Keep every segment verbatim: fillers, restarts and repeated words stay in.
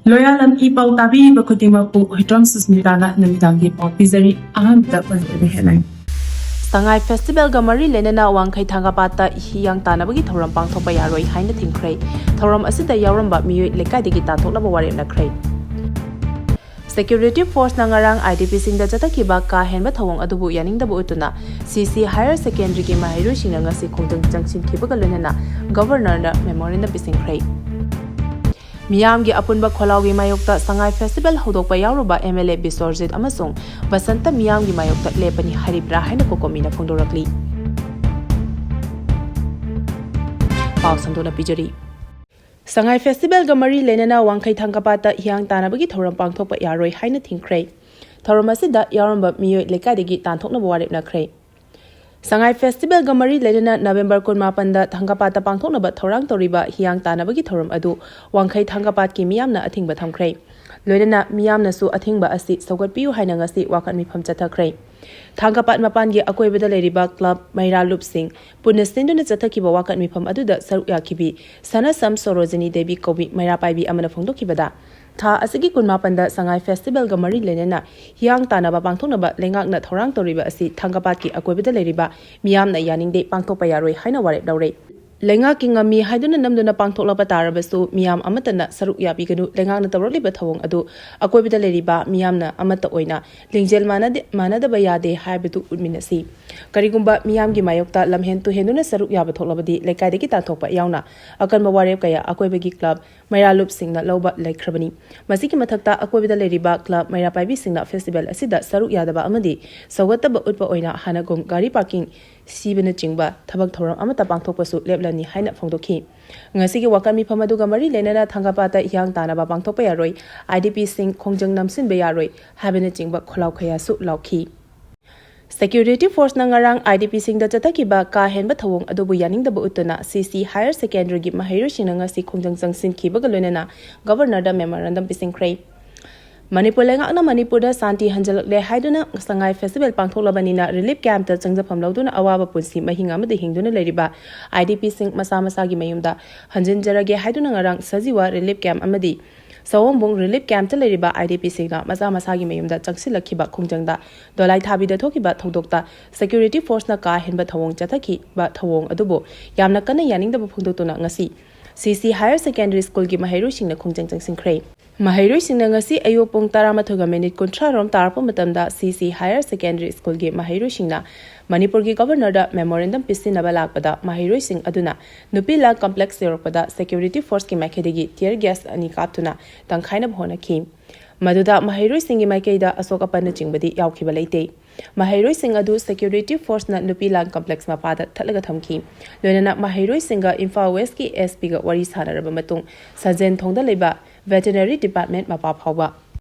ꯂꯣꯌꯥꯂꯝ E ꯄꯥꯎ ꯇꯥꯕꯤꯔꯤꯕ ꯈꯨꯗꯤꯡꯃꯛꯄꯨ ꯍꯨꯏꯗ꯭ꯔꯣꯝ ꯁꯨꯁꯃꯤꯇꯥꯅ ꯅꯨꯃꯤꯗꯥꯡꯒꯤ ꯄꯥꯎ ꯄꯤꯖꯔꯤ꯫ ꯑꯍꯥꯟꯕꯗ ꯄꯟꯖꯕ ꯍꯦꯠꯂꯥꯏꯟ꯫ ꯁꯉꯥꯏ ꯐꯦꯁꯇꯤꯚꯦꯜꯒ ꯃꯔꯤ ꯂꯩꯅꯅ ꯋꯥꯡꯈꯩ ꯊꯥꯡꯒꯄꯥꯠꯇ ꯍꯤꯌꯥꯡ ꯇꯥꯟꯅꯕꯒꯤ ꯊꯧꯔꯝ ꯄꯥꯡꯊꯣꯛꯄ ꯌꯥꯔꯣꯏ ꯍꯥꯏꯅ ꯊꯤꯡꯈ꯭ꯔꯦ꯫ ꯊꯧꯔꯝ ꯑꯁꯤꯗ ꯌꯥꯎꯔꯝꯕ ꯃꯤꯑꯣꯏ ꯂꯩꯀꯥꯏꯗꯒꯤ ꯇꯥꯟꯊꯣꯛꯅꯕ ꯋꯥꯔꯦꯞꯅꯈ꯭ꯔꯦ꯫ ꯁꯦꯀ꯭ꯌꯨꯔꯤꯇꯤ ꯐꯣꯔꯁꯅ ꯉꯔꯥꯡ ꯑꯥꯏ ꯗꯤ ꯄꯤꯁꯤꯡꯗ ꯆꯠꯊꯈꯤꯕ ꯀꯥ ꯍꯦꯟꯕ ꯊꯧꯑꯣꯡ ꯑꯗꯨꯕꯨ ꯌꯥꯅꯤꯡꯗꯕ ꯎꯠꯇꯨꯅ ꯁꯤ ꯁꯤ ꯍꯥꯌꯔ ꯁꯦꯀꯦꯟꯗꯔꯤꯒꯤ ꯃꯍꯩꯔꯣꯏꯁꯤꯡꯅ ꯉꯁꯤ ꯈꯣꯡꯖꯪ ꯆꯪꯁꯤꯟꯈꯤꯕꯒ ꯂꯣꯏꯅꯅ ꯒꯕꯔꯅꯔꯗ ꯃꯦꯃꯣꯔꯦꯟꯗꯝ ꯄꯤꯁꯤꯟꯈ꯭ꯔꯦ꯫ ꯃꯤꯌꯥꯝꯒꯤ ꯑꯄꯨꯟꯕ ꯈꯣꯜꯂꯥꯎꯒꯤ ꯃꯥꯌꯣꯛꯇ ꯁꯉꯥꯏ ꯐꯦꯁꯇꯤꯚꯦꯜ ꯍꯧꯗꯣꯛꯄ ꯌꯥꯎꯔꯨꯕ ꯑꯦꯝ ꯑꯦꯜ ꯑꯦ ꯕꯤꯁ꯭ꯋꯔꯖꯤꯠ ꯑꯃꯁꯨꯡ ꯕꯁꯟꯇ ꯃꯤꯌꯥꯝꯒꯤ ꯃꯥꯌꯣꯛꯇ ꯂꯦꯞꯄꯅꯤ ꯍꯥꯏꯔꯤꯕ꯭ꯔꯥ ꯍꯥꯏꯅ ꯀꯣꯀꯣꯃꯤꯅ ꯐꯣꯡꯗꯣꯔꯛꯂꯤ꯫ ꯄꯥꯎ ꯁꯟꯗꯣꯛꯅ ꯄꯤꯖꯔꯤ꯫ ꯁꯉꯥꯏ ꯐꯦꯁꯇꯤꯚꯦꯜꯒ ꯃꯔꯤ ꯂꯩꯅꯅ ꯋꯥꯡꯈꯩ ꯊꯥꯡꯒꯄꯥꯠꯇ ꯍꯤꯌꯥꯡ ꯇꯥꯟꯅꯕꯒꯤ ꯊꯧꯔꯝ ꯄꯥꯡꯊꯣꯛꯄ ꯌꯥꯔꯣꯏ ꯍꯥꯏꯅ ꯊꯤꯡꯈ꯭ꯔꯦ꯫ ꯊꯧꯔꯝ ꯑꯁꯤꯗ ꯌꯥꯎꯔꯝꯕ ꯃꯤꯑꯣꯏ ꯂꯩꯀꯥꯏꯗꯒꯤ ꯇꯥꯟꯊꯣꯛꯅꯕ ꯋꯥꯔꯦꯞꯅꯈ꯭ꯔꯦ꯫ ꯁꯉꯥꯏ ꯐꯦꯁꯇꯤꯚꯦꯜꯒ ꯃꯔꯤ ꯂꯩꯅꯅ ꯅꯕꯦꯝꯕꯔ ꯀꯨꯟꯃꯥꯄꯟꯗ ꯊꯥꯡꯒꯄꯥꯠꯇ ꯄꯥꯡꯊꯣꯛꯅꯕ ꯊꯧꯔꯥꯡ ꯇꯧꯔꯤꯕ ꯍꯤꯌꯥꯡ ꯇꯥꯟꯅꯕꯒꯤ ꯊꯧꯔꯝ ꯑꯗꯨ ꯋꯥꯡꯈꯩ ꯊꯥꯡꯒꯄꯥꯠꯀꯤ ꯃꯤꯌꯥꯝꯅ ꯑꯊꯤꯡꯕ ꯊꯝꯈ꯭ꯔꯦ꯫ ꯂꯣꯏꯅꯅ ꯃꯤꯌꯥꯝꯅꯁꯨ ꯑꯊꯤꯡꯕ ꯑꯁꯤ ꯁꯧꯒꯠꯄꯤꯌꯨ ꯍꯥꯏꯅ ꯉꯁꯤ ꯋꯥꯀꯠ ꯃꯤꯐꯝ ꯆꯠꯊꯈ꯭ꯔꯦ꯫ ꯊꯥꯡꯒꯄꯥꯠ ꯃꯄꯥꯟꯒꯤ ꯑꯀꯣꯏꯕꯗ ꯂꯩꯔꯤꯕ ꯀ꯭ꯂꯕ, ꯃꯩꯔꯥ ꯂꯨꯞꯁꯤꯡ ꯄꯨꯟꯅ ꯁꯤꯟꯗꯨꯅ ꯆꯠꯊꯈꯤꯕ ꯋꯥꯀꯠ ꯃꯤꯐꯝ ꯑꯗꯨꯗ ꯁꯔꯨꯛ ꯌꯥꯈꯤꯕꯤ ꯁꯅꯁꯝ ꯁꯣꯔꯣꯖꯤꯅꯤ ꯗꯦꯕꯤ ꯀꯧꯕꯤ ꯃꯩꯔꯥ ꯄꯥꯏꯕꯤ ꯑꯃꯅ ꯐꯣꯡꯗꯣꯛꯈꯤꯕꯗ, ꯊꯥ ꯑꯁꯤꯒꯤ ꯀꯨꯟꯃꯥꯄꯟꯗ ꯁꯉꯥꯏ ꯐꯦꯁꯇꯤꯚꯦꯜꯒ ꯃꯔꯤ ꯂꯩꯅꯅ ꯍꯤꯌꯥꯡ ꯇꯥꯟꯅꯕ ꯄꯥꯡꯊꯣꯛꯅꯕ ꯂꯩꯉꯥꯛꯅ ꯊꯧꯔꯥꯡ ꯇꯧꯔꯤꯕ ꯑꯁꯤ ꯊꯥꯡꯒꯄꯥꯠꯀꯤ ꯑꯀꯣꯏꯕꯗ ꯂꯩꯔꯤꯕ ꯃꯤꯌꯥꯝꯅ ꯌꯥꯅꯤꯡꯗꯦ, ꯄꯥꯡꯊꯣꯛꯄ ꯌꯥꯔꯣꯏ ꯍꯥꯏꯅ ꯋꯥꯔꯦꯞ ꯂꯧꯔꯦ꯫ ꯂꯩꯉꯥꯛꯀꯤ ꯉꯝꯃꯤ ꯍꯥꯏꯗꯨꯅ ꯅꯝꯗꯨꯅ ꯄꯥꯡꯊꯣꯛꯂꯛꯄ ꯇꯥꯔꯕꯁꯨ ꯃꯤꯌꯥꯝ ꯑꯃꯠꯇꯅ ꯁꯔꯨꯛ ꯌꯥꯕꯤꯒꯅꯨ, ꯂꯩꯉꯥꯛꯅ ꯇꯧꯔꯛꯂꯤꯕ ꯊꯧꯑꯣꯡ ꯑꯗꯨ ꯑꯀꯣꯏꯕꯗ ꯂꯩꯔꯤꯕ ꯃꯤꯌꯥꯝꯅ ꯑꯃꯠꯇ ꯑꯣꯏꯅ ꯂꯤꯡꯖꯦꯜ ꯃꯥꯟꯅꯗꯦ-, ꯃꯥꯟꯅꯗꯕ ꯌꯥꯗꯦ ꯍꯥꯏꯕꯗꯨ ꯎꯠꯃꯤꯟꯅꯁꯤ꯫ ꯀꯔꯤꯒꯨꯝꯕ ꯃꯤꯌꯥꯝꯒꯤ ꯃꯥꯌꯣꯛꯇ ꯂꯝꯍꯦꯟ ꯇꯨꯍꯦꯟꯗꯨꯅ ꯁꯔꯨꯛ ꯌꯥꯕ ꯊꯣꯛꯂꯕꯗꯤ ꯂꯩꯀꯥꯏꯗꯒꯤ ꯇꯥꯟꯊꯣꯛꯄ ꯌꯥꯎꯅ ꯑꯀꯟꯕ ꯋꯥꯔꯦꯞ ꯀꯌꯥ ꯑꯀꯣꯏꯕꯒꯤ ꯀ꯭ꯂꯕ, ꯃꯩꯔꯥ ꯂꯨꯞꯁꯤꯡꯅ ꯂꯧꯕ ꯂꯩꯈ꯭ꯔꯕꯅꯤ꯫ ꯃꯁꯤꯒꯤ ꯃꯊꯛꯇ ꯑꯀꯣꯏꯕꯗ ꯂꯩꯔꯤꯕ ꯀ꯭ꯂꯕ, ꯃꯩꯔꯥ ꯄꯥꯏꯕꯤꯁꯤꯡꯅ ꯐꯦꯁꯇꯤꯚꯦꯜ ꯑꯁꯤꯗ ꯁꯔꯨꯛ ꯌꯥꯗꯕ ꯑꯃꯗꯤ ꯁꯧꯒꯠꯇꯕ ꯎꯠꯄ ꯑꯣꯏꯅ ꯍꯥꯟꯅꯒꯨꯝ ꯒꯥꯔꯤ ꯄꯥꯔꯀꯤꯡ ꯁꯤꯕꯅꯆꯤꯡꯕ ꯊꯕꯛ ꯊꯧꯔꯝ ꯑꯃꯠꯇ ꯄꯥꯡꯊꯣꯛꯄꯁꯨ ꯂꯦꯞꯂꯅꯤ ꯍꯥꯏꯅ ꯐꯣꯡꯗꯣꯛꯈꯤ꯫ ꯉꯁꯤꯒꯤ ꯋꯥꯀꯠ ꯃꯤꯐꯝ ꯑꯗꯨꯒ ꯃꯔꯤ ꯂꯩꯅꯅ ꯊꯥꯡꯒꯄꯥꯠꯇ ꯍꯤꯌꯥꯡ ꯇꯥꯟꯅꯕ ꯄꯥꯡꯊꯣꯛꯄ ꯌꯥꯔꯣꯏ, ꯑꯥꯏ ꯗꯤ ꯄꯤꯁꯤꯡ ꯈꯣꯡꯖꯪ ꯅꯝꯁꯤꯟꯕ ꯌꯥꯔꯣꯏ ꯍꯥꯏꯕꯅꯆꯤꯡꯕ ꯈꯣꯜꯂꯥꯎ ꯀꯌꯥꯁꯨ ꯂꯥꯎꯈꯤ꯫ ꯁꯦꯀ꯭ꯌꯨꯔꯤꯇꯤ ꯐꯣꯔꯁꯅ ꯉꯔꯥꯡ ꯑꯥꯏ ꯗꯤ ꯄꯤꯁꯤꯡꯗ ꯆꯠꯊꯈꯤꯕ ꯀꯥ ꯍꯦꯟꯕ ꯊꯧꯑꯣꯡ ꯑꯗꯨꯕꯨ ꯌꯥꯅꯤꯡꯗꯕ ꯎꯠꯇꯨꯅ ꯁꯤ ꯁꯤ ꯍꯥꯌꯔ ꯁꯦꯀꯦꯟꯗꯔꯤꯒꯤ ꯃꯍꯩꯔꯣꯏꯁꯤꯡꯅ ꯉꯁꯤ ꯈꯣꯡꯖꯪ ꯆꯪꯁꯤꯟꯈꯤꯕꯒ ꯂꯣꯏꯅꯅ ꯒꯕꯔꯅꯔꯗ ꯃꯦꯃꯣꯔꯦꯟꯗꯝ ꯄꯤꯁꯤꯟꯈ꯭ꯔꯦ꯫ ꯃꯅꯤꯄꯨꯔ ꯂꯩꯉꯥꯛꯅ ꯃꯅꯤꯄꯨꯔꯗ ꯁꯥꯟꯇꯤ ꯍꯟꯖꯤꯜꯂꯛꯂꯦ ꯍꯥꯏꯗꯨꯅ ꯁꯉꯥꯏ ꯐꯦꯁꯇꯤꯚꯦꯜ ꯄꯥꯡꯊꯣꯛꯂꯕꯅꯤꯅ ꯔꯤꯂꯤꯐ ꯀꯦꯝꯞꯇ ꯆꯪꯖꯐꯝ ꯂꯧꯗꯨꯅ ꯑꯋꯥꯕ ꯄꯨꯟꯁꯤ ꯃꯍꯤꯡ ꯑꯃꯗ ꯍꯤꯡꯗꯨꯅ ꯂꯩꯔꯤꯕ ꯑꯥꯏ ꯗꯤ ꯄꯤꯁꯤꯡ ꯃꯁꯥ ꯃꯁꯥꯒꯤ ꯃꯌꯨꯝꯗ ꯍꯟꯖꯤꯟꯖꯔꯒꯦ ꯍꯥꯏꯗꯨꯅ ꯉꯔꯥꯡ ꯁꯖꯤꯋꯥ ꯔꯤꯂꯤꯐ ꯀꯦꯝꯞ ꯑꯃꯗꯤ ꯁꯑꯣꯝꯕꯨꯡ ꯔꯤꯂꯤꯐ ꯀꯦꯝꯞꯇ ꯂꯩꯔꯤꯕ IDPꯁꯤꯡꯅ ꯃꯁꯥ ꯃꯁꯥꯒꯤ ꯃꯌꯨꯝꯗ ꯆꯪꯁꯤꯜꯂꯛꯈꯤꯕ ꯈꯣꯡꯖꯪꯗ ꯗꯣꯂꯥꯏꯊꯥꯕꯤꯗ ꯊꯣꯛꯈꯤꯕ ꯊꯧꯗꯣꯛꯇ ꯁꯦꯀ꯭ꯌꯨꯔꯤꯇꯤ ꯐꯣꯔꯁꯅ ꯀꯥ ꯍꯦꯟꯕ ꯊꯧꯑꯣꯡ ꯆꯠꯊꯈꯤꯕ ꯊꯧꯑꯣꯡ ꯑꯗꯨꯕꯨ ꯌꯥꯝꯅ ꯀꯟꯅ ꯌꯥꯅꯤꯡꯗꯕ ꯐꯣꯡꯗꯣꯛꯇꯨꯅ ꯉꯁꯤ CC Higher Secondary Schoolꯒꯤ ꯃꯍꯩꯔꯣꯏꯁꯤꯡꯅ ꯈꯣꯡꯖꯪ ꯆꯪꯁꯤꯟꯈ꯭ꯔꯦ꯫ ꯃꯍꯩꯔꯣꯏꯁꯤꯡꯅ ꯉꯁꯤ ꯑꯌꯨꯛ ꯄꯨꯡ ꯇꯔꯥꯃꯥꯊꯣꯏꯒ ꯃꯤꯅꯤꯠ ꯀꯨꯟꯊ꯭ꯔꯥ ꯔꯣꯝ ꯇꯥꯔꯛꯄ ꯃꯇꯝꯗ CC Higher Secondary Schoolꯒꯤ ꯃꯍꯩꯔꯣꯏꯁꯤꯡꯅ ꯃꯅꯤꯄꯨꯔꯒꯤ ꯒꯕꯔꯅꯔꯗ ꯃꯦꯃꯣꯔꯦꯟꯗꯝ ꯄꯤꯁꯤꯟꯅꯕ ꯂꯥꯛꯄꯗ ꯃꯍꯩꯔꯣꯏꯁꯤꯡ ꯑꯗꯨꯅ ꯅꯨꯄꯤ ꯂꯥꯟ ꯀꯝꯄ꯭ꯂꯦꯛꯁ ꯌꯧꯔꯛꯄꯗ ꯁꯦꯀ꯭ꯌꯨꯔꯤꯇꯤ ꯐꯣꯔꯁꯀꯤ ꯃꯥꯏꯀꯩꯗꯒꯤ ꯇꯤꯌꯔ ꯒ꯭ꯌꯥꯁ ꯑꯅꯤ ꯀꯥꯞꯇꯨꯅ ꯇꯪꯈꯥꯏꯅꯕ ꯍꯣꯠꯅꯈꯤ꯫ ꯃꯗꯨꯗ ꯃꯍꯩꯔꯣꯏꯁꯤꯡꯒꯤ ꯃꯥꯏꯀꯩꯗ ꯑꯁꯣꯛ ꯑꯄꯟꯅꯆꯤꯡꯕꯗꯤ ꯌꯥꯎꯈꯤꯕ ꯂꯩꯇꯦ꯫ ꯃꯍꯩꯔꯣꯏꯁꯤꯡ ꯑꯗꯨ ꯁꯦꯀ꯭ꯌꯨꯔꯤꯇꯤ ꯐꯣꯔꯁꯅ ꯅꯨꯄꯤ ꯂꯥꯟ ꯀꯝꯄ꯭ꯂꯦꯛꯁ ꯃꯄꯥꯗ ꯊꯠꯂꯒ ꯊꯝꯈꯤ꯫ ꯂꯣꯏꯅꯅ ꯃꯍꯩꯔꯣꯏꯁꯤꯡꯒ ꯏꯝꯐꯥꯜ ꯋꯦꯁꯀꯤ SPꯒ ꯋꯥꯔꯤ ꯁꯥꯟꯅꯔꯕ ꯃꯇꯨꯡ ꯁꯟꯖꯦꯟ ꯊꯣꯡꯗ ꯂꯩꯕ ꯚꯦꯇꯦꯅꯔꯤ ꯗꯤꯄꯥꯔꯠꯃꯦꯟ ꯃꯄꯥ ꯐꯥꯎꯕ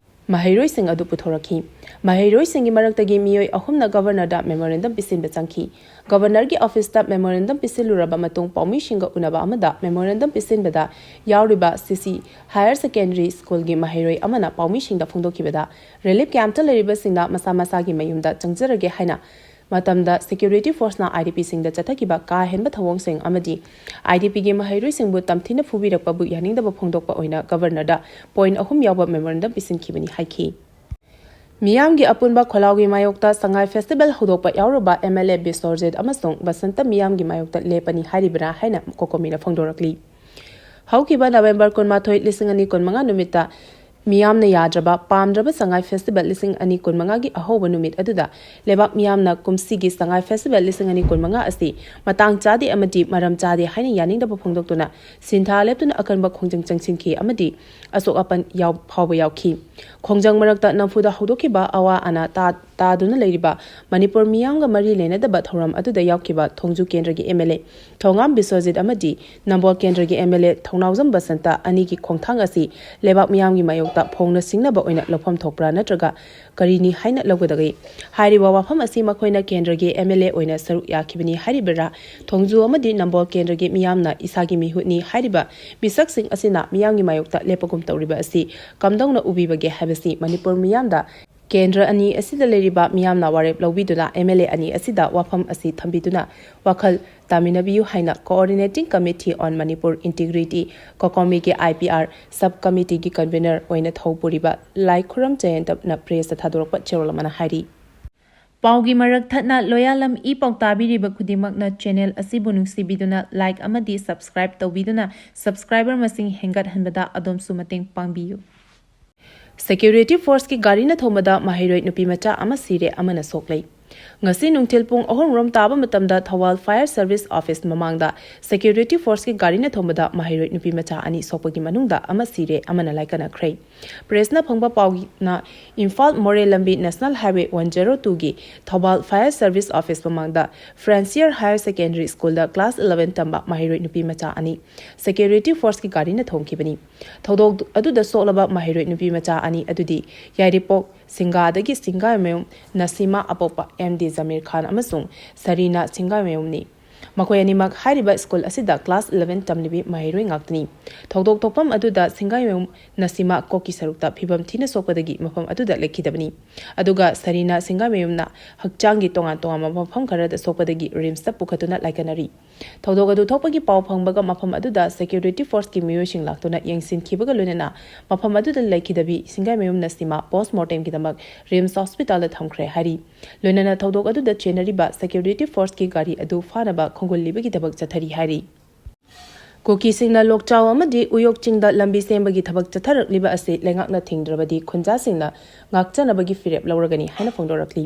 ꯃꯍꯩꯔꯣꯏꯁꯤꯡ ꯑꯗꯨ ꯄꯨꯊꯣꯔꯛꯈꯤ꯫ ꯃꯍꯩꯔꯣꯏꯁꯤꯡꯒꯤ ꯃꯔꯛꯇꯒꯤ ꯃꯤꯑꯣꯏ ꯑꯍꯨꯝꯅ ꯒꯕꯔꯅꯔꯗ ꯃꯦꯃꯣꯔꯦꯟꯗꯝ ꯄꯤꯁꯤꯟꯕ ꯆꯪꯈꯤ꯫ ꯒꯕꯔꯅꯔꯒꯤ ꯑꯣꯐꯤꯁꯇ ꯃꯦꯃꯣꯔꯦꯟꯗꯝ ꯄꯤꯁꯤꯜꯂꯨꯔꯕ ꯃꯇꯨꯡ ꯄꯥꯎꯃꯤꯁꯤꯡꯒ ꯎꯅꯕ ꯑꯃꯗ ꯃꯦꯃꯣꯔꯦꯟꯗꯝ ꯄꯤꯁꯤꯟꯕꯗ ꯌꯥꯎꯔꯤꯕ CC Higher Secondary Schoolꯒꯤ ꯃꯍꯩꯔꯣꯏ ꯑꯃꯅ ꯄꯥꯎꯃꯤꯁꯤꯡꯗ ꯐꯣꯡꯗꯣꯛꯈꯤꯕꯗ ꯔꯤꯂꯤꯐ ꯀꯦꯝꯞꯇ ꯂꯩꯔꯤꯕꯁꯤꯡꯅ ꯃꯁꯥ ꯃꯁꯥꯒꯤ ꯃꯌꯨꯝꯗ ꯆꯪꯖꯔꯒꯦ ꯍꯥꯏꯅ ꯃꯇꯝꯗ ꯁꯦꯀ꯭ꯌꯨꯔꯤꯇꯤ ꯐꯣꯔꯁꯅ IDPꯁꯤꯡꯗ ꯆꯠꯊꯈꯤꯕ ꯀꯥ ꯍꯦꯟꯕ ꯊꯧꯑꯣꯡꯁꯤꯡ ꯑꯃꯗꯤ IDPꯒꯤ ꯃꯍꯩꯔꯣꯏꯁꯤꯡꯕꯨ ꯇꯝꯊꯤꯅ ꯐꯨꯕꯤꯔꯛꯄꯕꯨ ꯌꯥꯅꯤꯡꯗꯕ ꯐꯣꯡꯗꯣꯛꯄ ꯑꯣꯏꯅ ꯒꯕꯔꯅꯔꯗ ꯄꯣꯏꯟꯠ ꯑꯍꯨꯝ ꯌꯥꯎꯕ ꯃꯦꯃꯣꯔꯦꯟꯗꯝ ꯄꯤꯁꯤꯟꯈꯤꯕꯅꯤ ꯍꯥꯏꯈꯤ꯫ ꯃꯤꯌꯥꯝꯒꯤ ꯑꯄꯨꯟꯕ ꯈꯣꯜꯂꯥꯎꯒꯤ ꯃꯥꯌꯣꯛꯇ ꯁꯉꯥꯏ ꯐꯦꯁꯇꯤꯚꯦꯜ ꯍꯧꯗꯣꯛꯄ ꯌꯥꯎꯔꯨꯕ MLA ꯕꯤꯁ꯭ꯋꯔꯖꯤꯠ ꯑꯃꯁꯨꯡ ꯕꯁꯟꯇ ꯃꯤꯌꯥꯝꯒꯤ ꯃꯥꯌꯣꯛꯇ ꯂꯦꯞꯄꯅꯤ ꯍꯥꯏꯔꯤꯕ꯭ꯔꯥ ꯍꯥꯏꯅ COCOMIꯅ ꯐꯣꯡꯗꯣꯔꯛꯂꯤ꯫ ꯍꯧꯈꯤꯕ ꯅꯕꯦꯝꯕꯔ ꯀꯨꯟꯃꯥꯊꯣꯏ, ꯂꯤꯁꯤꯡ ꯑꯅꯤ ꯀꯨꯟꯃꯉꯥ ꯅꯨꯃꯤꯠꯇ ꯃꯤꯌꯥꯝꯅ ꯌꯥꯗ꯭ꯔꯕ ꯄꯥꯝꯗ꯭ꯔꯕ ꯁꯉꯥꯏ ꯐꯦꯁꯇꯤꯚꯦꯜ ꯂꯤꯁꯤꯡ ꯑꯅꯤ ꯀꯨꯟꯃꯉꯥꯒꯤ ꯑꯍꯧꯕ ꯅꯨꯃꯤꯠ ꯑꯗꯨꯗ ꯂꯩꯕꯥꯛ ꯃꯤꯌꯥꯝꯅ ꯀꯨꯝꯁꯤꯒꯤ ꯁꯉꯥꯏ ꯐꯦꯁꯇꯤꯚꯦꯜ ꯂꯤꯁꯤꯡ ꯑꯅꯤ ꯀꯨꯟꯃꯉꯥ ꯑꯁꯤ ꯃꯇꯥꯡ ꯆꯥꯗꯦ ꯑꯃꯗꯤ ꯃꯔꯝ ꯆꯥꯗꯦ ꯍꯥꯏꯅ ꯌꯥꯅꯤꯡꯗꯕ ꯐꯣꯡꯗꯣꯛꯇꯨꯅ ꯁꯤꯟꯊꯥ ꯂꯦꯞꯇꯨꯅ ꯑꯀꯟꯕ ꯈꯣꯡꯖꯪ ꯆꯪꯁꯤꯟꯈꯤ ꯑꯃꯗꯤ ꯑꯁꯣꯛ ꯑꯄꯟ ꯌꯥꯎ-, ꯐꯥꯎꯕ ꯌꯥꯎꯈꯤ꯫ ꯈꯣꯡꯖꯪ ꯃꯔꯛꯇ ꯅꯝꯐꯨꯗ ꯍꯧꯗꯣꯛꯈꯤꯕ ꯑꯋꯥ ꯑꯅꯥ ꯇꯥ-, ꯇꯥꯗꯨꯅ ꯂꯩꯔꯤꯕ ꯃꯅꯤꯄꯨꯔ ꯃꯤꯌꯥꯝꯒ ꯃꯔꯤ ꯂꯩꯅꯗꯕ ꯊꯧꯔꯝ ꯑꯗꯨꯗ ꯌꯥꯎꯈꯤꯕ ꯊꯣꯡꯖꯨ ꯀꯦꯟꯗ꯭ꯔꯒꯤ MLA ꯊꯣꯉꯥꯝ ꯕꯤꯁ꯭ꯋꯖꯤꯠ ꯑꯃꯗꯤ ꯅꯝꯕꯣꯜ ꯀꯦꯟꯗ꯭ꯔꯒꯤ MLA ꯊꯧꯅꯥꯎꯖꯝ ꯕꯁꯟꯇ ꯑꯅꯤꯒꯤ ꯈꯣꯡꯊꯥꯡ ꯑꯁꯤ ꯂꯩꯕꯥꯛ ꯃꯤꯌꯥꯝꯒꯤ ꯃꯥꯌꯣꯛꯇ ꯐꯣꯡꯅ ꯁꯤꯡꯅꯕ ꯑꯣꯏꯅ ꯂꯧꯐꯝ ꯊꯣꯛꯄ꯭ꯔꯥ ꯅꯠꯇ꯭ꯔꯒ ꯀꯔꯤꯅꯤ ꯍꯥꯏꯅ ꯂꯧꯒꯗꯒꯦ? ꯍꯥꯏꯔꯤꯕ ꯋꯥꯐꯝ ꯑꯁꯤ ꯃꯈꯣꯏꯅ ꯀꯦꯟꯗ꯭ꯔꯒꯤ MLA ꯑꯣꯏꯅ ꯁꯔꯨꯛ ꯌꯥꯈꯤꯕꯅꯤ ꯍꯥꯏꯔꯤꯕꯔꯥ? ꯊꯣꯡꯖꯨ ꯑꯃꯗꯤ ꯅꯝꯕꯣꯜ ꯀꯦꯟꯗ꯭ꯔꯒꯤ ꯃꯤꯌꯥꯝꯅ ꯏꯁꯥꯒꯤ ꯃꯤꯍꯨꯠꯅꯤ ꯍꯥꯏꯔꯤꯕ ꯃꯤꯁꯛꯁꯤꯡ ꯑꯁꯤꯅ ꯃꯤꯌꯥꯝꯒꯤ ꯃꯥꯌꯣꯛꯇ ꯂꯦꯞꯄꯒꯨꯝ ꯇꯧꯔꯤꯕ ꯑꯁꯤ ꯀꯝꯗꯧꯅ ꯎꯕꯤꯕꯒꯦ ꯍꯥꯏꯕꯁꯤ ꯃꯅꯤꯄꯨꯔ ꯃꯤꯌꯥꯝꯗ ꯀꯦꯟꯗ꯭ꯔ ꯑꯅꯤ ꯑꯁꯤꯗ ꯂꯩꯔꯤꯕ ꯃꯤꯌꯥꯝꯅ ꯋꯥꯔꯦꯞ ꯂꯧꯕꯤꯗꯨꯅ ꯑꯦꯝ ꯑꯦꯜ ꯑꯦ ꯑꯅꯤ ꯑꯁꯤꯗ ꯋꯥꯐꯝ ꯑꯁꯤ ꯊꯝꯕꯤꯗꯨꯅ ꯋꯥꯈꯜ ꯇꯥꯃꯤꯟꯅꯕꯤꯌꯨ ꯍꯥꯏꯅ Coordinating Committee on Manipur Integrity, ꯀꯣꯀꯣꯃꯤꯒꯤ ꯑꯥꯏ ꯄꯤ ꯑꯥꯔ ꯁꯕ ꯀꯃꯤꯇꯤꯒꯤ ꯀꯟꯚꯤꯅꯔ ꯑꯣꯏꯅ ꯊꯧ ꯄꯨꯔꯤꯕ ꯂꯥꯏꯈꯨꯔꯝ ꯖꯌꯟꯇꯞꯅ ꯄ꯭ꯔꯦꯁꯇ ꯊꯥꯗꯣꯔꯛꯄ ꯆꯦꯔꯣꯜ ꯑꯃꯅ ꯍꯥꯏꯔꯤ꯫ ꯄꯥꯎꯒꯤ ꯃꯔꯛ ꯊꯠꯅ ꯂꯣꯌꯥꯂꯝ ꯏ ꯄꯥꯎ ꯇꯥꯕꯤꯔꯤꯕ ꯈꯨꯗꯤꯡꯃꯛꯅ ꯆꯦꯅꯦꯜ ꯑꯁꯤꯕꯨ ꯅꯨꯡꯁꯤꯕꯤꯗꯨꯅ ꯂꯥꯏꯛ ꯑꯃꯗꯤ ꯁꯕꯁꯀ꯭ꯔꯥꯏꯕ ꯇꯧꯕꯤꯗꯨꯅ ꯁꯕꯁꯀ꯭ꯔꯥꯏꯕꯔ ꯃꯁꯤꯡ ꯍꯦꯟꯒꯠꯍꯟꯕꯗ ꯑꯗꯣꯝꯁꯨ ꯃꯇꯦꯡ ꯄꯥꯡꯕꯤꯌꯨ꯫ ꯁꯦꯀ꯭ꯌꯨꯔꯤꯇꯤ ꯐꯣꯔꯁꯀꯤ ꯒꯥꯔꯤꯅ ꯊꯣꯝꯕꯗ ꯃꯍꯩꯔꯣꯏ ꯅꯨꯄꯤ ꯃꯆꯥ ꯑꯃ ꯁꯤꯔꯦ, ꯑꯃꯅ ꯁꯣꯛꯂꯦ꯫ ꯉꯁꯤ ꯅꯨꯡꯊꯤꯜ ꯄꯨꯡ ꯑꯍꯨꯝ ꯔꯣꯝ ꯇꯥꯕ ꯃꯇꯝꯗ ꯊꯧꯕꯥꯜ ꯐꯥꯌꯔ ꯁꯔꯚꯤꯁ ꯑꯣꯐꯤꯁ ꯃꯃꯥꯡꯗ ꯁꯦꯀ꯭ꯌꯨꯔꯤꯇꯤ ꯐꯣꯔꯁꯀꯤ ꯒꯥꯔꯤꯅ ꯊꯣꯝꯕꯗ ꯃꯍꯩꯔꯣꯏ ꯅꯨꯄꯤ ꯃꯆꯥ ꯑꯅꯤ ꯁꯣꯛꯄꯒꯤ ꯃꯅꯨꯡꯗ ꯑꯃ ꯁꯤꯔꯦ, ꯑꯃꯅ ꯂꯥꯏꯀꯠꯅꯈ꯭ꯔꯦ꯫ ꯄ꯭ꯔꯦꯁꯅ ꯐꯪꯕ ꯄꯥꯎꯅ ꯏꯝꯐꯥꯜ ꯃꯣꯔꯦ ꯂꯝꯕꯤ ꯅꯦꯁꯅꯦꯜ ꯍꯥꯏꯋꯦ ꯋꯥꯟ ꯖꯦꯔꯣ ꯇꯨꯒꯤ ꯊꯧꯕꯥꯜ ꯐꯥꯌꯔ ꯁꯔꯚꯤꯁ ꯑꯣꯐꯤꯁ ꯃꯃꯥꯡꯗ ꯐ꯭ꯔꯦꯟꯁꯤꯌꯔ ꯍꯥꯌꯔ ꯁꯦꯀꯦꯟꯗꯔꯤ ꯁ꯭ꯀꯨꯜꯗ ꯀ꯭ꯂꯥꯁ ꯏꯂꯚꯦꯟ ꯇꯝꯕ ꯃꯍꯩꯔꯣꯏ ꯅꯨꯄꯤ ꯃꯆꯥ ꯑꯅꯤ ꯁꯦꯀ꯭ꯌꯨꯔꯤꯇꯤ ꯐꯣꯔꯁꯀꯤ ꯒꯥꯔꯤꯅ ꯊꯣꯝꯈꯤꯕꯅꯤ꯫ ꯊꯧꯗꯣꯛ ꯑꯗꯨꯗ ꯁꯣꯛꯂꯕ ꯃꯍꯩꯔꯣꯏ ꯅꯨꯄꯤ ꯃꯆꯥ ꯑꯅꯤ ꯑꯗꯨꯗꯤ ꯌꯥꯏꯔꯤꯄꯣꯛ ꯁꯤꯡꯒꯥꯗꯒꯤ ꯁꯤꯡꯒꯥꯏꯃꯌꯨꯝ ꯅꯁꯤꯃꯥ ꯑꯄꯣꯛꯄ ꯑꯦꯝ ꯗꯤ ꯖꯃꯤꯔ ꯈꯥꯟ ꯑꯃꯁꯨꯡ ꯁꯔꯤꯅꯥ ꯁꯤꯡꯒꯥꯏꯃꯌꯨꯝꯅꯤ꯫ ꯃꯈꯣꯏ ꯑꯅꯤꯃꯛ ꯍꯥꯏꯔꯤꯕ ꯁ꯭ꯀꯨꯜ ꯑꯁꯤꯗ ꯀ꯭ꯂꯥꯁ ꯏꯂꯚꯦꯟ ꯇꯝꯂꯤꯕꯤ ꯃꯍꯩꯔꯣꯏ ꯉꯥꯛꯇꯅꯤ꯫ ꯊꯧꯗꯣꯛ ꯊꯣꯛꯐꯝ ꯑꯗꯨꯗ ꯁꯤꯡꯒꯥꯏꯃꯌꯨꯝ ꯅꯁꯤꯃꯥ ꯀꯣꯛꯀꯤ ꯁꯔꯨꯛꯇ ꯐꯤꯕꯝ ꯊꯤꯅ ꯁꯣꯛꯄꯗꯒꯤ ꯃꯐꯝ ꯑꯗꯨꯗ ꯂꯩꯈꯤꯗꯕꯅꯤ꯫ ꯑꯗꯨꯒ ꯁꯔꯤꯅꯥ ꯁꯤꯡꯒꯥꯏꯃꯌꯨꯝꯅ ꯍꯛꯆꯥꯡꯒꯤ ꯇꯣꯉꯥꯟ ꯇꯣꯉꯥꯟꯕ ꯃꯐꯝ ꯈꯔꯗ ꯁꯣꯛꯄꯗꯒꯤ ꯔꯤꯝꯁꯇ ꯄꯨꯈꯠꯇꯨꯅ ꯂꯥꯏꯀꯠꯅꯔꯤ꯫ ꯊꯧꯗꯣꯛ ꯑꯗꯨ ꯊꯣꯛꯄꯒꯤ ꯄꯥꯎ ꯐꯪꯕꯒ ꯃꯐꯝ ꯑꯗꯨꯗ ꯁꯦꯀ꯭ꯌꯨꯔꯤꯇꯤ ꯐꯣꯔꯁꯀꯤ ꯃꯤꯑꯣꯏꯁꯤꯡ ꯂꯥꯛꯇꯨꯅ ꯌꯦꯡꯁꯤꯟꯈꯤꯕꯒ ꯂꯣꯏꯅꯅ ꯃꯐꯝ ꯑꯗꯨꯗ ꯂꯩꯈꯤꯗꯕꯤ ꯁꯤꯡꯒꯥꯏꯃꯌꯨꯝ ꯅꯁꯤꯃꯥ ꯄꯣꯁꯃꯣꯔꯇꯦꯝꯒꯤꯗꯃꯛ ꯔꯤꯝꯁ ꯍꯣꯁꯄꯤꯇꯥꯜꯗ ꯊꯝꯈ꯭ꯔꯦ ꯍꯥꯏꯔꯤ꯫ ꯂꯣꯏꯅꯅ ꯊꯧꯗꯣꯛ ꯑꯗꯨꯗ ꯆꯦꯟꯅꯔꯤꯕ ꯁꯦꯀ꯭ꯌꯨꯔꯤꯇꯤ ꯐꯣꯔꯁꯀꯤ ꯒꯥꯔꯤ ꯑꯗꯨ ꯐꯥꯅꯕ ꯈꯣꯡꯒꯨꯜꯂꯤꯕꯒꯤ ꯊꯕꯛ ꯆꯠꯊꯔꯤ ꯍꯥꯏꯔꯤ꯫ ꯀꯨꯀꯤꯁꯤꯡꯅ ꯂꯣꯛꯆꯥꯎ ꯑꯃꯗꯤ ꯎꯌꯣꯛ ꯆꯤꯡꯗ ꯂꯝꯕꯤ ꯁꯦꯝꯕꯒꯤ ꯊꯕꯛ ꯆꯠꯊꯔꯛꯂꯤꯕ ꯑꯁꯤ ꯂꯩꯉꯥꯛꯅ ꯊꯤꯡꯗ꯭ꯔꯕꯗꯤ ꯈꯨꯟꯖꯥꯁꯤꯡꯅ ꯉꯥꯛꯆꯅꯕꯒꯤ ꯐꯤꯔꯦꯞ ꯂꯧꯔꯒꯅꯤ ꯍꯥꯏꯅ ꯐꯣꯡꯗꯣꯔꯛꯂꯤ꯫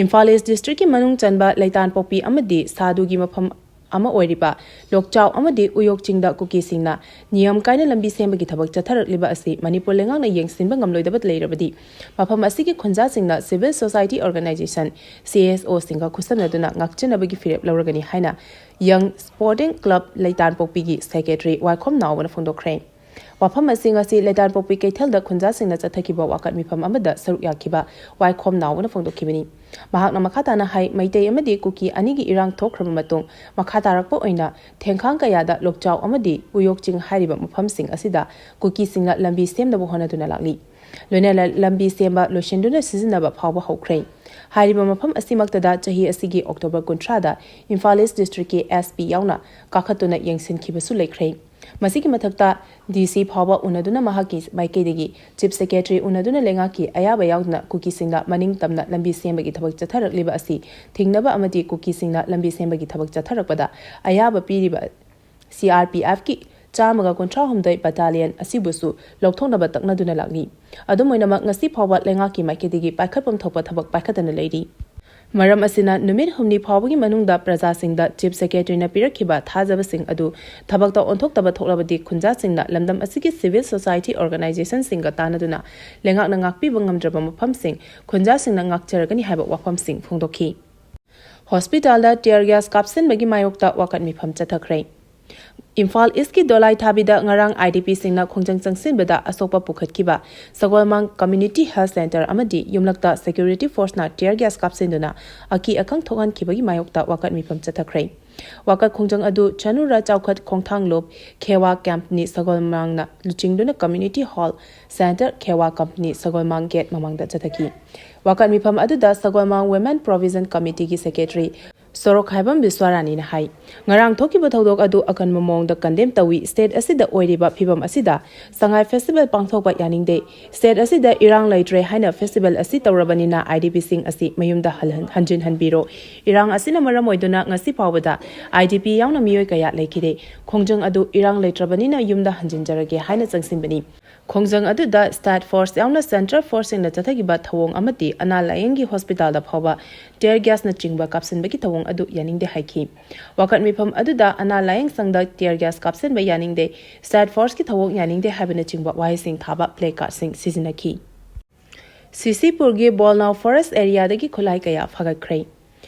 ꯏꯝꯐꯥꯜ ꯏꯁ ꯗꯤꯁꯇ꯭ꯔꯤꯛꯀꯤ ꯃꯅꯨꯡ ꯆꯟꯕ ꯂꯩꯇꯥꯟꯄꯣꯛꯄꯤ ꯑꯃꯗꯤ ꯁꯥꯗꯨꯒꯤ ꯃꯐꯝ ꯑꯃ ꯑꯣꯏꯔꯤꯕ ꯂꯣꯛꯆꯥꯎ ꯑꯃꯗꯤ ꯎꯌꯣꯛ ꯆꯤꯡꯗ ꯀꯨꯀꯤꯁꯤꯡꯅ ꯅꯤꯌꯝ ꯀꯥꯏꯅ ꯂꯝꯕꯤ ꯁꯦꯝꯕꯒꯤ ꯊꯕꯛ ꯆꯠꯊꯔꯛꯂꯤꯕ ꯑꯁꯤ ꯃꯅꯤꯄꯨꯔ ꯂꯩꯉꯥꯛꯅ ꯌꯦꯡꯁꯤꯟꯕ ꯉꯝꯂꯣꯏꯗꯕ ꯂꯩꯔꯕꯗꯤ ꯃꯐꯝ ꯑꯁꯤꯒꯤ ꯈꯨꯟꯖꯥꯁꯤꯡꯅ civil society organisation, C S ꯑꯣꯁꯤꯡꯒ ꯈꯨꯠꯁꯝꯅꯗꯨꯅ ꯉꯥꯛꯆꯅꯕꯒꯤ ꯐꯤꯔꯦꯞ ꯂꯧꯔꯒꯅꯤ ꯍꯥꯏꯅ ꯌꯪ ꯁ꯭ꯄꯣꯔꯇꯤꯡ ꯀ꯭ꯂꯕ ꯂꯩꯇꯥꯟꯄꯣꯛꯄꯤꯒꯤ ꯁꯦꯀ꯭ꯔꯦꯇꯔꯤ ꯋꯥꯏꯈꯣꯝ ꯅꯥꯎꯕꯅ ꯐꯣꯡꯗꯣꯛꯈ꯭ꯔꯦ꯫ ꯋꯥꯐꯝ ꯑꯁꯤ ꯉꯁꯤ ꯂꯩꯇꯥꯟꯄꯣꯛꯄꯤ ꯀꯩꯊꯦꯜꯗ ꯈꯨꯟꯖꯥꯁꯤꯡꯅ ꯆꯠꯊꯈꯤꯕ ꯋꯥꯀꯠ ꯃꯤꯐꯝ ꯑꯃꯗ ꯁꯔꯨꯛ ꯌꯥꯈꯤꯕ ꯋꯥꯏꯈꯣꯝ ꯅꯥꯎꯕꯅ ꯐꯣꯡꯗꯣꯛꯈꯤꯕꯅꯤ꯫ ꯃꯍꯥꯛꯅ ꯃꯈꯥ ꯇꯥꯅ ꯍꯥꯏ, ꯃꯩꯇꯩ ꯑꯃꯗꯤ ꯀꯨꯀꯤ ꯑꯅꯤꯒꯤ ꯏꯔꯥꯡ ꯊꯣꯛꯈ꯭ꯔꯕ ꯃꯇꯨꯡ ꯃꯈꯥ ꯇꯥꯔꯛꯄ ꯑꯣꯏꯅ ꯊꯦꯡꯈꯥꯡ ꯀꯌꯥꯗ ꯂꯣꯛꯆꯥꯎ ꯑꯃꯗꯤ ꯎꯌꯣꯛ ꯆꯤꯡ ꯍꯥꯏꯔꯤꯕ ꯃꯐꯝꯁꯤꯡ ꯑꯁꯤꯗ ꯀꯨꯀꯤꯁꯤꯡꯅ ꯂꯝꯕꯤ ꯁꯦꯝꯅꯕ ꯍꯣꯠꯅꯗꯨꯅ ꯂꯥꯛꯂꯤ꯫ ꯂꯣꯏꯅꯅ ꯂꯝꯕꯤ ꯁꯦꯝꯕ ꯂꯣꯏꯁꯤꯟꯗꯨꯅ ꯁꯤꯖꯤꯟꯅꯕ ꯐꯥꯎꯕ ꯍꯧꯈ꯭ꯔꯦ꯫ ꯍꯥꯏꯔꯤꯕ ꯃꯐꯝ ꯑꯁꯤꯃꯛꯇꯗ ꯆꯍꯤ ꯑꯁꯤꯒꯤ October ꯀꯨꯟꯊ꯭ꯔꯥꯗ ꯏꯝꯐꯥꯜ East District ꯀꯤ S P ꯌꯥꯎꯅ ꯀꯥꯈꯠꯇꯨꯅ ꯌꯦꯡꯁꯤꯟꯈꯤꯕꯁꯨ ꯂꯩꯈ꯭ꯔꯦ꯫ ꯃꯁꯤꯒꯤ ꯃꯊꯛꯇ D C ꯐꯥꯎꯕ ꯎꯅꯗꯨꯅ ꯃꯍꯥꯛꯀꯤ ꯃꯥꯏꯀꯩꯗꯒꯤ Chief Secretary ꯎꯅꯗꯨꯅ ꯂꯩꯉꯥꯛꯀꯤ ꯑꯌꯥꯕ ꯌꯥꯎꯗꯅ ꯀꯨꯀꯤꯁꯤꯡꯗ ꯃꯅꯤꯡ ꯇꯝꯅ ꯂꯝꯕꯤ ꯁꯦꯝꯕꯒꯤ ꯊꯕꯛ ꯆꯠꯊꯔꯛꯂꯤꯕ ꯑꯁꯤ ꯊꯤꯡꯅꯕ ꯑꯃꯗꯤ ꯀꯨꯀꯤꯁꯤꯡꯅ ꯂꯝꯕꯤ ꯁꯦꯝꯕꯒꯤ ꯊꯕꯛ ꯆꯠꯊꯔꯛꯄꯗ ꯑꯌꯥꯕ ꯄꯤꯔꯤꯕ C R P F ꯀꯤ ꯆꯥꯝꯃꯒ ꯀꯨꯟꯊ꯭ꯔꯥ ꯍꯨꯝꯗꯣꯏ Battalion ꯑꯁꯤꯕꯨꯁꯨ ꯂꯧꯊꯣꯛꯅꯕ ꯇꯛꯅꯗꯨꯅ ꯂꯥꯛꯂꯤ꯫ ꯑꯗꯨꯝ ꯑꯣꯏꯅꯃꯛ, ꯉꯁꯤ ꯐꯥꯎꯕ ꯂꯩꯉꯥꯛꯀꯤ ꯃꯥꯏꯀꯩꯗꯒꯤ ꯄꯥꯏꯈꯠꯐꯝ ꯊꯣꯛꯄ ꯊꯕꯛ ꯄꯥꯏꯈꯠꯇꯅ ꯂꯩꯔꯤ꯫ ꯃꯔꯝ ꯑꯁꯤꯅ, ꯅꯨꯃꯤꯠ ꯍꯨꯝꯅꯤ ꯐꯥꯎꯕꯒꯤ ꯃꯅꯨꯡꯗ ꯄ꯭ꯔꯖꯥꯁꯤꯡꯗ Chief Secretary ꯅ ꯄꯤꯔꯛꯈꯤꯕ ꯊꯥꯖꯕꯁꯤꯡ ꯑꯗꯨ ꯊꯕꯛꯇ ꯑꯣꯟꯊꯣꯛꯇꯕ ꯊꯣꯛꯂꯕꯗꯤ, ꯈꯨꯟꯖꯥꯁꯤꯡꯅ ꯂꯝꯗꯝ ꯑꯁꯤꯒꯤ civil society organization ꯁꯤꯡꯒ ꯇꯥꯟꯅꯗꯨꯅ ꯂꯩꯉꯥꯛꯅ ꯉꯥꯛꯄꯤꯕ ꯉꯝꯗ꯭ꯔꯕ ꯃꯐꯝꯁꯤꯡ ꯈꯨꯟꯖꯥꯁꯤꯡꯅ ꯉꯥꯛꯆꯔꯒꯅꯤ ꯍꯥꯏꯕ ꯋꯥꯐꯝꯁꯤꯡ ꯐꯣꯡꯗꯣꯛꯈꯤ꯫ ꯍꯣꯁꯄꯤꯇꯥꯜꯗ tear gas ꯀꯥꯞꯁꯤꯟꯕꯒꯤ ꯃꯥꯌꯣꯛꯇ ꯋꯥꯀꯠ ꯃꯤꯐꯝ ꯆꯠꯊꯈ꯭ꯔꯦ꯫ ꯏꯝꯐꯥꯜ East ꯀꯤ ꯗꯣꯂꯥꯏ ꯊꯥꯕꯤꯗ ꯉꯔꯥꯡ I D P ꯁꯤꯡꯅ ꯈꯣꯡꯖꯪ ꯆꯪꯁꯤꯟꯕꯗ ꯑꯁꯣꯛꯄ ꯄꯨꯈꯠꯈꯤꯕ ꯁꯒꯣꯜꯃꯥꯡ Community Health Centre ꯑꯃꯗꯤ ꯌꯨꯝꯂꯛꯇ security force ꯅ tear gas ꯀꯥꯞꯁꯤꯟꯗꯨꯅ ꯑꯀꯤ ꯑꯈꯪ ꯊꯣꯛꯍꯟꯈꯤꯕꯒꯤ ꯃꯥꯌꯣꯛꯇ ꯋꯥꯀꯠ ꯃꯤꯐꯝ ꯆꯠꯊꯈ꯭ꯔꯦ꯫ ꯋꯥꯀꯠ ꯈꯣꯡꯖꯪ ꯑꯗꯨ ꯆꯅꯨꯔꯥ ꯆꯥꯎꯈꯠ ꯈꯣꯡꯊꯥꯡꯂꯣꯞ ꯈꯦꯋꯥ ꯀꯝꯄꯅꯤ ꯁꯒꯣꯜꯃꯥꯡꯅ ꯂꯨꯆꯤꯡꯗꯨꯅ Community Hall Centre Khewa company Sagolmang gate ꯃꯃꯥꯡꯗ ꯆꯠꯊꯈꯤ꯫ ꯋꯥꯀꯠ ꯃꯤꯐꯝ ꯑꯗꯨꯗ ꯁꯒꯣꯜꯃꯥꯡ Women Provision Committee ꯒꯤ Secretary ꯁꯣꯔꯣꯛꯈꯥꯏꯕꯝ ꯕꯤꯁ꯭ꯋꯥꯔꯥꯅꯤꯅ ꯍꯥꯏ, ꯉꯔꯥꯡ ꯊꯣꯛꯈꯤꯕ ꯊꯧꯗꯣꯛ ꯑꯗꯨ ꯑꯀꯟꯕ ꯃꯑꯣꯡꯗ condemn ꯇꯧꯏ꯫ State ꯑꯁꯤꯗ ꯑꯣꯏꯔꯤꯕ ꯐꯤꯕꯝ ꯑꯁꯤꯗ ꯁꯉꯥꯏ festival ꯄꯥꯡꯊꯣꯛꯄ ꯌꯥꯅꯤꯡꯗꯦ꯫ State ꯑꯁꯤꯗ ꯏꯔꯥꯡ ꯂꯩꯇ꯭ꯔꯦ ꯍꯥꯏꯅ festival ꯑꯁꯤ ꯇꯧꯔꯕꯅꯤꯅ I D P ꯁꯤꯡ ꯑꯁꯤ ꯃꯌꯨꯝꯗ ꯍꯜꯍꯟ-, ꯍꯟꯖꯤꯟꯍꯟꯕꯤꯔꯣ꯫ ꯏꯔꯥꯡ ꯑꯁꯤꯅ ꯃꯔꯝ ꯑꯣꯏꯗꯨꯅ ꯉꯁꯤ ꯐꯥꯎꯕꯗ I D P ꯌꯥꯎꯅ ꯃꯤꯑꯣꯏ ꯀꯌꯥ ꯂꯩꯈꯤꯗꯦ꯫ ꯈꯣꯡꯖꯪ ꯑꯗꯨ ꯏꯔꯥꯡ ꯂꯩꯇ꯭ꯔꯕꯅꯤꯅ ꯌꯨꯝꯗ ꯍꯟꯖꯤꯟꯖꯔꯒꯦ ꯍꯥꯏꯅ ꯆꯪꯁꯤꯟꯕꯅꯤ꯫ ꯈꯣꯡꯖꯪ ꯑꯗꯨꯗ State Force ꯌꯥꯎꯅ Central Force ꯁꯤꯡꯅ ꯆꯠꯊꯈꯤꯕ ꯊꯧꯑꯣꯡ ꯑꯃꯗꯤ ꯑꯅꯥ ꯂꯥꯌꯦꯡꯒꯤ ꯍꯣꯁꯄꯤꯇꯥꯜꯗ ꯐꯥꯎꯕ tear gas ꯅꯆꯤꯡꯕ ꯀꯥꯞꯁꯤꯟꯕꯒꯤ ꯊꯧꯑꯣꯡ ꯑꯗꯨ ꯌꯥꯅꯤꯡꯗꯦ ꯍꯥꯏꯈꯤ꯫ ꯋꯥꯀꯠ ꯃꯤꯐꯝ ꯑꯗꯨꯗ ꯑꯅꯥ ꯂꯥꯌꯦꯡ ꯁꯪꯗ tear gas ꯀꯥꯞꯁꯤꯟꯕ ꯌꯥꯅꯤꯡꯗꯦ, State Force ꯀꯤ ꯊꯧꯑꯣꯡ ꯌꯥꯅꯤꯡꯗꯦ ꯍꯥꯏꯕꯅꯆꯤꯡꯕ ꯋꯥꯍꯩꯁꯤꯡ ꯊꯥꯕ placard ꯁꯤꯡ ꯁꯤꯖꯤꯟꯅꯈꯤ꯫ ꯁꯤꯁꯤꯄꯨꯔꯒꯤ ꯕꯣꯜꯅꯥꯎ forest area ꯗꯒꯤ ꯈꯨꯠꯂꯥꯏ ꯀꯌꯥ ꯐꯥꯒꯠꯈ꯭ꯔꯦ꯫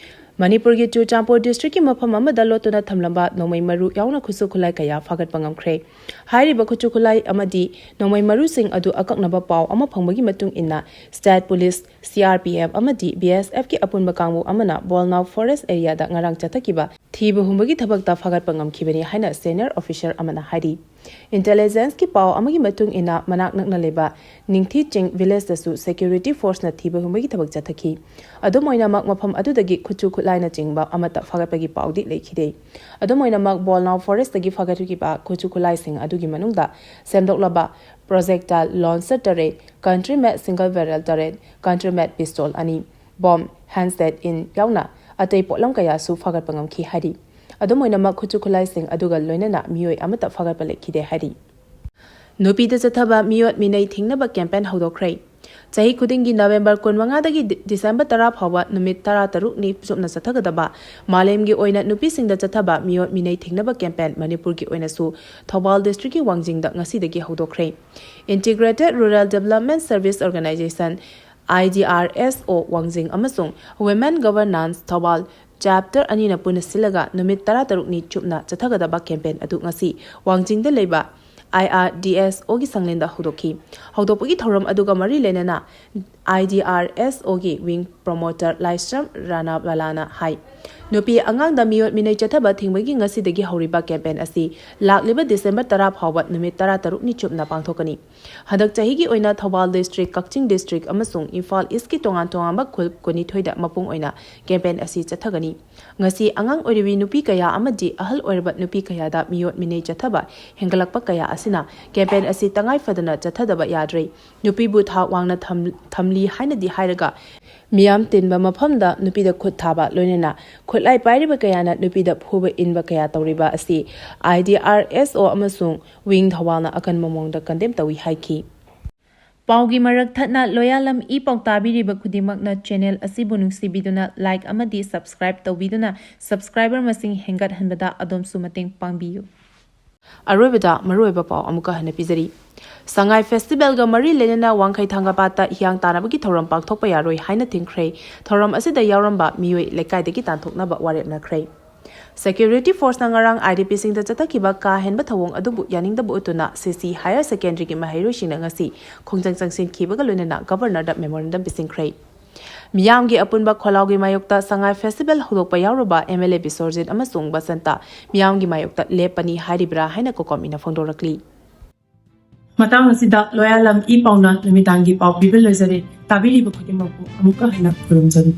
ꯃꯅꯤꯄꯨꯔꯒꯤ ꯆꯨꯔꯆꯥꯟꯄꯨꯔ district ꯀꯤ ꯃꯐꯝ ꯑꯃꯗ ꯂꯣꯠꯇꯨꯅ ꯊꯝꯂꯝꯕ ꯅꯣꯡꯃꯩ ꯃꯔꯨ ꯌꯥꯎꯅ ꯈꯨꯠꯁꯨ ꯈꯨꯠꯂꯥꯏ ꯀꯌꯥ ꯐꯥꯒꯠꯄ ꯉꯝꯈ꯭ꯔꯦ꯫ ꯍꯥꯏꯔꯤꯕ ꯈꯨꯠꯁꯨ ꯈꯨꯠꯂꯥꯏ ꯑꯃꯗꯤ ꯅꯣꯡꯃꯩ ꯃꯔꯨꯁꯤꯡ ꯑꯗꯨ ꯑꯀꯛꯅꯕ ꯄꯥꯎ ꯑꯃ ꯐꯪꯕꯒꯤ ꯃꯇꯨꯡ ꯏꯟꯅ, State Police, C R P F ꯑꯃꯗꯤ B S F ꯀꯤ ꯑꯄꯨꯟꯕ ꯀꯥꯡꯕꯨ ꯑꯃꯅ ꯕꯣꯜꯅꯥꯎ forest area ꯗ ꯉꯔꯥꯡ ꯆꯠꯊꯈꯤꯕ ꯊꯤꯕ ꯍꯨꯝꯕꯒꯤ ꯊꯕꯛꯇ ꯐꯥꯒꯠꯄ ꯉꯝꯈꯤꯕꯅꯤ ꯍꯥꯏꯅ senior officer ꯑꯃꯅ ꯍꯥꯏꯔꯤ꯫ Intelligenceꯀꯤ ꯄꯥꯎ ꯑꯃꯒꯤ ꯃꯇꯨꯡ ꯏꯟꯅ, ꯃꯅꯥꯛ ꯅꯛꯅ ꯂꯩꯕ ꯅꯤꯡꯊꯤ ꯆꯤꯡ villageꯇꯁꯨ security forceꯅ ꯊꯤꯕ ꯍꯨꯝꯕꯒꯤ ꯊꯕꯛ ꯆꯠꯊꯈꯤ꯫ ꯑꯗꯨꯝ ꯑꯣꯏꯅꯃꯛ, ꯃꯐꯝ ꯑꯗꯨꯗꯒꯤ ꯈꯨꯠꯁꯨ ꯈꯨꯠꯂꯥꯏꯅꯆꯤꯡꯕ ꯑꯃꯠꯇ ꯐꯥꯒꯠꯄꯒꯤ ꯄꯥꯎꯗꯤ ꯂꯩꯈꯤꯗꯦ꯫ ꯑꯗꯨꯝ ꯑꯣꯏꯅꯃꯛ, ꯕꯣꯜꯅꯥꯎ forestꯇꯒꯤ ꯐꯥꯒꯠꯈꯤꯕ ꯈꯨꯠꯁꯨ ꯈꯨꯠꯂꯥꯏꯁꯤꯡ ꯑꯗꯨꯒꯤ ꯃꯅꯨꯡꯗ ꯁꯦꯝꯗꯣꯛꯂꯕ projectile launcher ꯇꯔꯦꯠ, country made single barrel ꯇꯔꯦꯠ, country made pistol ꯑꯅꯤ, bomb, handset in ꯌꯥꯎꯅ ꯑꯇꯩ ꯄꯣꯠꯂꯝ ꯀꯌꯥꯁꯨ ꯐꯥꯒꯠꯄ ꯉꯝꯈꯤ ꯍꯥꯏꯔꯤ꯫ ꯑꯗꯨꯝ ꯑꯣꯏꯅꯃꯛ, ꯈꯨꯠꯁꯨ ꯈꯨꯠꯂꯥꯏꯁꯤꯡ ꯑꯗꯨꯒ ꯂꯣꯏꯅꯅ ꯃꯤꯑꯣꯏ ꯑꯃꯠꯇ ꯐꯥꯒꯠꯄ ꯂꯩꯈꯤꯗꯦ ꯍꯥꯏꯔꯤ꯫ ꯅꯨꯄꯤꯗ ꯆꯠꯊꯕ ꯃꯤꯑꯣꯠ ꯃꯤꯅꯩ ꯊꯤꯡꯅꯕ campaign ꯍꯧꯗꯣꯛꯈ꯭ꯔꯦ꯫ ꯆꯍꯤ ꯈꯨꯗꯤꯡꯒꯤ November ꯀꯨꯟꯃꯉꯥꯗꯒꯤ ꯗꯤ-, December ꯇꯔꯥ ꯐꯥꯎꯕ ꯅꯨꯃꯤꯠ ꯇꯔꯥꯇꯔꯨꯛꯅꯤ ꯆꯨꯞꯅ ꯆꯠꯊꯒꯗꯕ ꯃꯥꯂꯦꯝꯒꯤ ꯑꯣꯏꯅ ꯅꯨꯄꯤꯁꯤꯡꯗ ꯆꯠꯊꯕ ꯃꯤꯑꯣꯠ ꯃꯤꯅꯩ ꯊꯤꯡꯅꯕ campaign ꯃꯅꯤꯄꯨꯔꯒꯤ ꯑꯣꯏꯅꯁꯨ ꯊꯧꯕꯥꯜ districtꯀꯤ ꯋꯥꯡꯖꯤꯡꯗ ꯉꯁꯤꯗꯒꯤ ꯍꯧꯗꯣꯛꯈ꯭ꯔꯦ꯫ Integrated Rural Development Service Organization, IDRSO ꯋꯥꯡꯖꯤꯡ ꯑꯃꯁꯨꯡ Women Governance ꯊꯧꯕꯥꯜ chapter ꯑꯅꯤꯅ ꯄꯨꯟꯅ ꯁꯤꯜꯂꯒ ꯅꯨꯃꯤꯠ ꯇꯔꯥꯇꯔꯨꯛꯅꯤ ꯆꯨꯞꯅ ꯆꯠꯊꯒꯗꯕ campaign ꯑꯗꯨ ꯉꯁꯤ ꯋꯥꯡꯖꯤꯡꯗ ꯂꯩꯕ IRDSOꯒꯤ ꯁꯪꯂꯦꯟꯗ ꯍꯧꯗꯣꯛꯈꯤ꯫ ꯍꯧꯗꯣꯛꯄꯒꯤ ꯊꯧꯔꯝ ꯑꯗꯨꯒ ꯃꯔꯤ ꯂꯩꯅꯅ IDRSOꯒꯤ wing promoter ꯂꯥꯏꯁ꯭ꯔꯝ ꯔꯥꯅꯥꯕꯂꯥꯅ ꯍꯥꯏ, ꯅꯨꯄꯤ ꯑꯉꯥꯡꯗ ꯃꯤꯑꯣꯠ ꯃꯤꯅꯩ ꯆꯠꯊꯕ ꯊꯤꯡꯕꯒꯤ ꯉꯁꯤꯗꯒꯤ ꯍꯧꯔꯤꯕ campaign ꯑꯁꯤ ꯂꯥꯛꯂꯤꯕ December ꯇꯔꯥ ꯐꯥꯎꯕ ꯅꯨꯃꯤꯠ ꯇꯔꯥꯇꯔꯨꯛꯅꯤ ꯆꯨꯞꯅ ꯄꯥꯡꯊꯣꯛꯀꯅꯤ꯫ ꯍꯟꯗꯛ ꯆꯍꯤꯒꯤ ꯑꯣꯏꯅ ꯊꯧꯕꯥꯜ district, ꯀꯛꯆꯤꯡ district ꯑꯃꯁꯨꯡ ꯏꯝꯐꯥꯜ Eastꯀꯤ ꯇꯣꯉꯥꯟ ꯇꯣꯉꯥꯟꯕ ꯈꯨꯜ ꯀꯨꯟꯅꯤꯊꯣꯏꯗ ꯃꯄꯨꯡ ꯑꯣꯏꯅ campaign ꯑꯁꯤ ꯆꯠꯊꯒꯅꯤ꯫ ꯉꯁꯤ ꯑꯉꯥꯡ ꯑꯣꯏꯔꯤꯕꯤ ꯅꯨꯄꯤ ꯀꯌꯥ ꯑꯃꯗꯤ ꯑꯍꯜ ꯑꯣꯏꯔꯕ ꯅꯨꯄꯤ ꯀꯌꯥꯗ ꯃꯤꯑꯣꯠ ꯃꯤꯅꯩ ꯆꯠꯊꯕ ꯍꯦꯟꯒꯠꯂꯛꯄ ꯀꯌꯥ ꯑꯁꯤꯅ campaign ꯑꯁꯤ ꯇꯉꯥꯏ ꯐꯗꯅ ꯆꯠꯊꯗꯕ ꯌꯥꯗ꯭ꯔꯦ꯫ ꯅꯨꯄꯤꯕꯨ ꯊꯥꯛ ꯋꯥꯡꯅ ꯊꯝ-, ꯊꯝꯂꯤ ꯍꯥꯏꯅꯗꯤ ꯍꯥꯏꯔꯒ, ꯃꯤꯌꯥꯝ ꯇꯤꯟꯕ ꯃꯐꯝꯗ ꯅꯨꯄꯤꯗ ꯈꯨꯠ ꯊꯥꯕ, ꯂꯣꯏꯅꯅ ꯈꯨꯠꯂꯥꯏ ꯄꯥꯏꯔꯤꯕ ꯀꯌꯥꯅ ꯅꯨꯄꯤꯗ ꯐꯨꯕ ꯏꯟꯕ ꯀꯌꯥ ꯇꯧꯔꯤꯕ ꯑꯁꯤ IDRSO ꯑꯃꯁꯨꯡ wing ꯊꯧꯕꯥꯜꯅ ꯑꯀꯟꯕ ꯃꯑꯣꯡꯗ condemn ꯇꯧꯏ ꯍꯥꯏꯈꯤ꯫ ꯄꯥꯎꯒꯤ ꯃꯔꯛ ꯊꯠꯅ ꯂꯣꯌꯥꯂꯝ ꯏ ꯄꯥꯎ ꯇꯥꯕꯤꯔꯤꯕ ꯈꯨꯗꯤꯡꯃꯛꯅ channel ꯑꯁꯤꯕꯨ ꯅꯨꯡꯁꯤꯕꯤꯗꯨꯅ like ꯑꯃꯗꯤ subscribe ꯇꯧꯕꯤꯗꯨꯅ subscriber ꯃꯁꯤꯡ ꯍꯦꯟꯒꯠꯍꯟꯕꯗ ꯑꯗꯣꯝꯁꯨ ꯃꯇꯦꯡ ꯄꯥꯡꯕꯤꯌꯨ꯫ ꯑꯔꯣꯏꯕꯗ ꯃꯔꯨꯑꯣꯏꯕ ꯄꯥꯎ ꯑꯃꯨꯛꯀ ꯍꯟꯅ ꯄꯤꯖꯔꯤ꯫ ꯁꯉꯥꯏ festivalꯒ ꯃꯔꯤ ꯂꯩꯅꯅ ꯋꯥꯡꯈꯩ ꯊꯥꯡꯒ ꯄꯥꯠꯇ ꯍꯤꯌꯥꯡ ꯇꯥꯟꯅꯕꯒꯤ ꯊꯧꯔꯝ ꯄꯥꯡꯊꯣꯛꯄ ꯌꯥꯔꯣꯏ ꯍꯥꯏꯅ ꯊꯤꯡꯈ꯭ꯔꯦ꯫ ꯊꯧꯔꯝ ꯑꯁꯤꯗ ꯌꯥꯎꯔꯝꯕ ꯃꯤꯑꯣꯏ ꯂꯩꯀꯥꯏꯗꯒꯤ ꯇꯥꯟꯊꯣꯛꯅꯕ ꯋꯥꯔꯦꯞꯅꯈ꯭ꯔꯦ꯫ Security forceꯅ ꯉꯔꯥꯡ IDPꯁꯤꯡꯗ ꯆꯠꯊꯈꯤꯕ ꯀꯥ ꯍꯦꯟꯕ ꯊꯧꯑꯣꯡ ꯑꯗꯨꯕꯨ ꯌꯥꯅꯤꯡꯗꯕ ꯎꯠꯇꯨꯅ CC Higher Secondaryꯒꯤ ꯃꯍꯩꯔꯣꯏꯁꯤꯡꯅ ꯉꯁꯤ ꯈꯣꯡꯖꯪ ꯆꯪꯁꯤꯟꯈꯤꯕꯒ ꯂꯣꯏꯅꯅ Governorꯗ memorandum ꯄꯤꯁꯤꯟꯈ꯭ꯔꯦ꯫ ꯃꯤꯌꯥꯝꯒꯤ ꯑꯄꯨꯟꯕ ꯈꯣꯜꯂꯥꯎꯒꯤ ꯃꯥꯌꯣꯛꯇ ꯁꯉꯥꯏ ꯐꯦꯁꯇꯤꯚꯦꯜ ꯍꯧꯗꯣꯛꯄ ꯌꯥꯎꯔꯨꯕ ꯑꯦꯝ ꯑꯦꯜ ꯑꯦ ꯕꯤꯁ꯭ꯋꯔꯖꯤꯠ ꯑꯃꯁꯨꯡ ꯕꯁꯟꯇ ꯃꯤꯌꯥꯝꯒꯤ ꯃꯥꯌꯣꯛꯇ ꯂꯦꯞꯄꯅꯤ ꯍꯥꯏꯔꯤꯕ꯭ꯔꯥ ꯍꯥꯏꯅ ꯀꯣꯀꯣꯃꯤꯅ ꯐꯣꯡꯗꯣꯔꯛꯂꯤ꯫ ꯃꯇꯥꯡ ꯑꯁꯤꯗ ꯂꯣꯌꯥꯂꯝ ꯏ ꯄꯥꯎꯅ ꯅꯨꯃꯤꯗꯥꯡꯒꯤ ꯄꯥꯎ ꯄꯤꯕ ꯂꯣꯏꯖꯔꯦ꯫ ꯇꯥꯕꯤꯔꯤꯕ ꯈꯨꯗꯤꯡꯃꯛꯄꯨ ꯑꯃꯨꯛꯀ ꯍꯟꯅ ꯈꯨꯔꯨꯝꯖꯔꯤ꯫